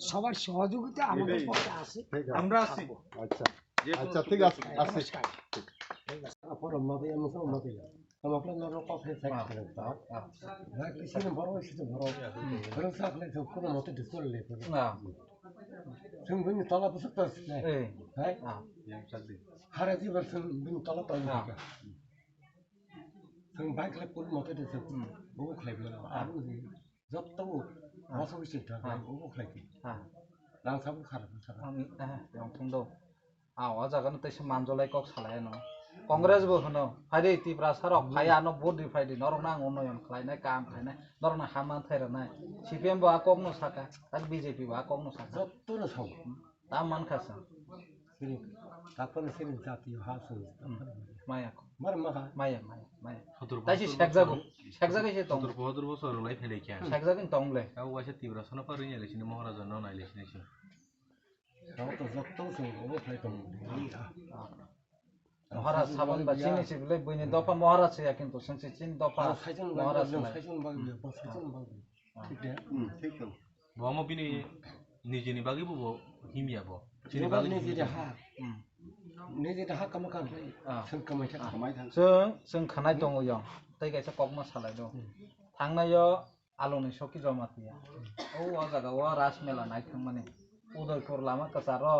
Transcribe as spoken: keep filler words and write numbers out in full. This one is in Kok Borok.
সবার সহযোগিতা আমাদের পক্ষে আছে। আমরা আছি। আচ্ছা। যে কোনো আচ্ছা, ঠিক আছে, আছে। নমস্কার। ঠিক আছে। পরে মাপে, আমি সব মাপে। তোমাকে নরক কথা থাকে না। হ্যাঁ, কিছু না বড়, কিছু বড়। বড় থাকলে তো কোনো মতে ঢুকতে পারলে তো। না। তুমি বুঝলি, তলা বসে তো আসছে। এই। হ্যাঁ? না। হারা জীবন তুমি বুঝলি, তলা তো না। Thang bai khlai puri mote de thang. Hmm. Bobo khlai bela. Ah. Abo ni jotto bo. Ah. Masa bisi thang. Ah. Bobo khlai di. Ah. Rang sabu kharap thang. Ah, ah, yang thung do. Ah, o jaga no teisa manjolai kok salai no. Congress bo hono. Phai de Tiprasa rok, hmm, phai ano vote di phai di. Norok nang unnoyon khlai nai, kam khlai nai. Norok na haman thai ra nai. C P M bo a kok no saka. Tak B J P bo a kok no saka. Jotto no sao. Hmm. Ta man kha sa. Sini, takpani sini jati ha sung. Hmm. Maya ko. Mar maha. Maya, maya, maya. Sotor. Tai si bohor sekjago. Bosor. Sekjago se tong. Sotor bohor bosor lai phele kya. Sekjago tong le. Kau waisa Tiprasa no pari ni le sini Maharaja no nai le sini si. Kau to jotto sung, obo khlai tong. Ah. Maharaj saban ba chini si bile buini dopha Maharaj ya, kintu sung si chini dopha. Ah, saichung Maharaj bai, lai. Saichung bai, hmm, saichung bai. Ah. Thik de? Hmm, thik tong. Bo omo bini nijini bagwi bo, bo himya bo. Chini bagwi nijini himya. Ha. Hmm. Nijini ha kama kha. Ah. Sung kamai tha. Ah. Kamai tha. Sung, sung khanai tongo yong. Tei kaisa kokma salai do. Hmm. Thangnaio aloni soki joma tiya. O, o jaga o Ras Mela nai thangmani. Udaipur lama kwcharo.